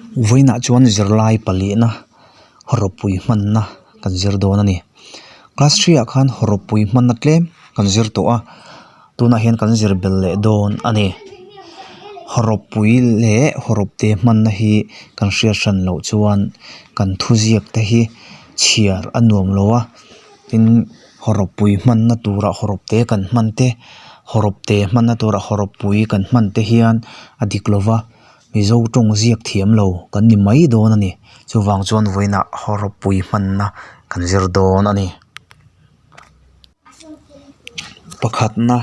Vawiinah chuan zirlai palihna hawrawppui hmanna kan zir dawn a ni. Class three ah khan hawrawppui hmanna tlem kan zir tawh a tunah hian kan zir belh leh dawn a ni. Hawrawppui leh hawrawp te hmanna hi kan hriat hran loh chuan kan thuziak te hi chhiar a nuam lo a tin hawrawppui hmanna turah hawrawp te kan hman te hawrawp te hmanna turah hawrawppui kan hman te hian a dik lo va Mizo tawng ziak thiam lo kan ni mai dawn a ni chuvang chuan vawiinah hawrawppui hmanna kan zir dawn a ni. Pakhatna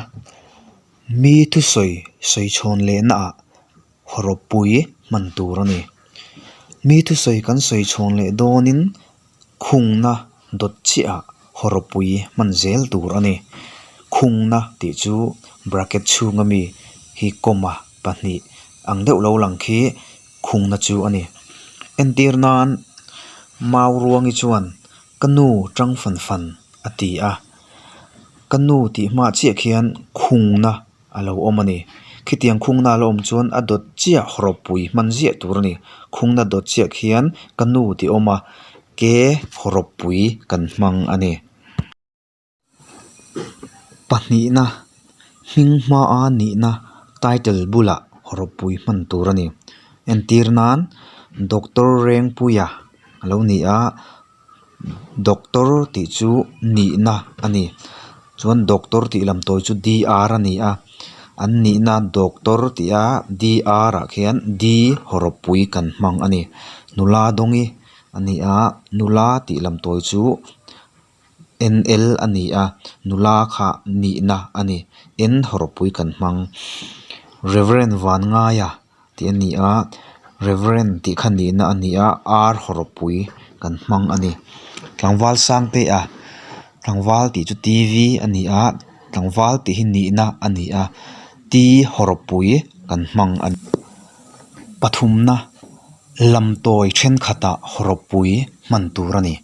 mi thusawi sawi chhawn lehna ah hawrawppui hman tur a ni. Mi thusawi kan sawi chhawn leh dawnin khungna dawt chiah ah hawrawppui hman zel tur a ni. Khungna tih chu bracket chhunga mi hi comma pahnih ang deuh lo lang khi khungna chu a ni. Entir nan mau ruangi chuan ka nu tang fan fan a ti a ka nu tih hma chiah khian khungna a lo awm a ni. Khitiang khungna a lo awm chuan a dawt chiah hawrawppui hman ziah tur a ni. Khungna dawt chiah khian ka nu tih a awm a ke hawrawppui kan hmang a ni. Pahnihna hming hmaa nihna title bulah hawrawppui hman tur a ni. Entir nan Doctor Rengpuia a lo ni a. Doctor tih chu nihna a ni chuan doctor tih lam tawi chu D R a ni a an nihna doctor tih a D R ah khian D hawrawppui kan hmang a ni nula dawngi a ni a nula tih lam tawi chu N L a ni a nula kha nihna a ni N hawrawppui kan hmang Reverend Vanngaia. Tih a ni a reverend tih kha nihna a ni a ar hawrawppui kan hmang a ni tlangval sang te a tlangval tih chu t v a ni a tlangval tih hi nihna a ni a t hawrawppui kan hmang a ni pathumna lamtawi thenkhatah hawrawppui hman tur a ni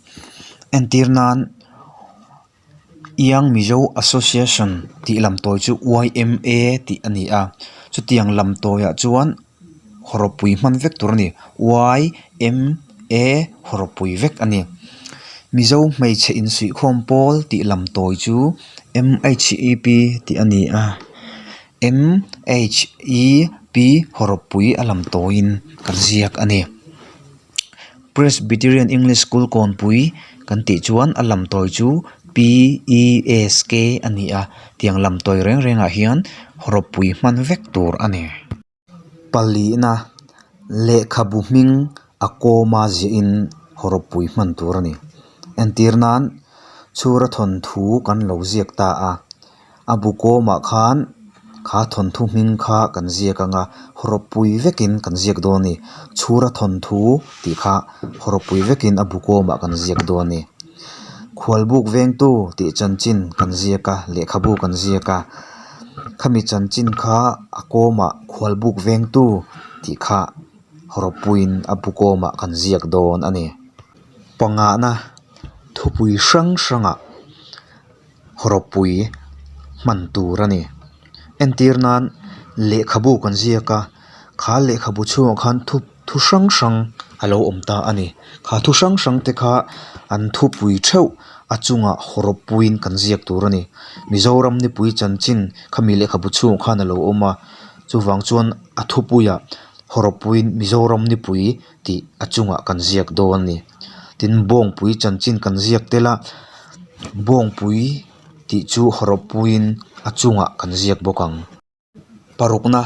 entir nan. Young Mizo Association tih lam tawi chu Y M A tih a ni a chutiang lam tawiah chuan hawrawppui hman vek tur a ni Y M A hawrawppui vek a ni Mizo hmeichhe insuihkhawm pawl tih lam tawi chu M H E P tih a ni a M H E P hawrawppui a lam tawiin kan ziak a ni. Presbyterian English School Kawnpui kan tih chuan a lam tawi chu P E S K a ni a tiang lam tawi reng reng ah hian hawrawppui hman vek tur a ni. Palihna lehkhabu hming a kawma ziah in hawrawppui hman tur a ni. Entir nan chhura thawnthu kan lo ziak ta a. A bu kawmah khan kha thawnthu hming kha kan ziak ang a hawrawppui vekin kan ziak dawn a ni chhura thawnthu tih kha hawrawppui vekin a bu kawmah kan ziak dawn a ni khualbuk vengtu tih chanchin kan ziak a lehkhabu kan ziak a khami chanchin kha a kawmah khualbuk vengtu tih kha hawrawppuiin a bu kawmah kan ziak dawn a ni pangana thupui hrang hrangah. Hawrawppui hman tur a ni. Entir nan lehkhabu kan ziak a, kha lehkhabu chhungah khan thu thu hrang hrang a lo awm ta a ni. Kha thu hrang hrang te kha an thupui theuh a chungah hawrawppuiin kan ziak tur a ni. Mizoram nipui chanchin khami lehkhabu chhungah khan a lo awm a, chuvang chuan a thupuiah hawrawppuiin Mizoram nipui tih a chungah kan ziak dawn a ni. Tin bawngpui chanchin kan ziak tel a bawngpui tih chu hawrawppuiin a chungah kan ziak bawk ang. Parukna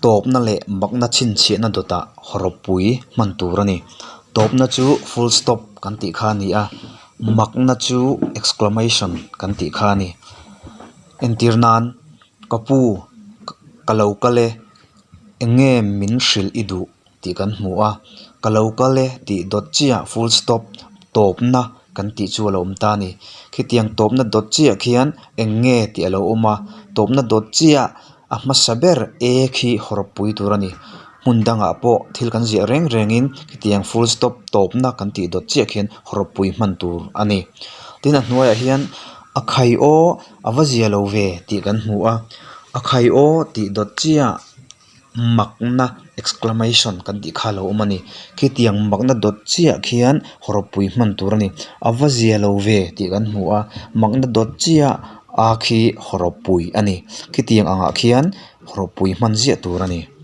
tawpna leh makna chhinchhiahna dawtah hawrawppui hman tur a ni. Tawpna chu full stop kan tih kha a ni a makna chu exclamation kan tih kha a ni. Entir nan ka pu ka lo kal e eng nge min hrilh i duh. Tih kan hmu a ka lo kal e tih dawt chiah full stop tawpna kan tih chu a lo awm ta a ni khitiang tawpna dawt chiah khian eng nge tih a lo awm a tawpna dawt chiah a hmasa ber e khi hawrawp pui tur a ni hmun dangah pawh thil kan ziah reng reng in khitiang full stop tawpna kan tih dawt chiah khian hawrawp pui hman tur a ni tin a hnuaiah hian a khai aw a va zia lo ve tih kan hmu a a khai aw tih dawt chiah. Makna Exclamation kan tih kha a lo awm a ni. Khitiang makna dawt chiah khian hawrawppui hman tur a ni. A va zia lo ve tih kan hmu a, makna dawt chiah a khi hawrawppui a ni. Khitiang angah khian hawrawppui hman ziah tur a ni.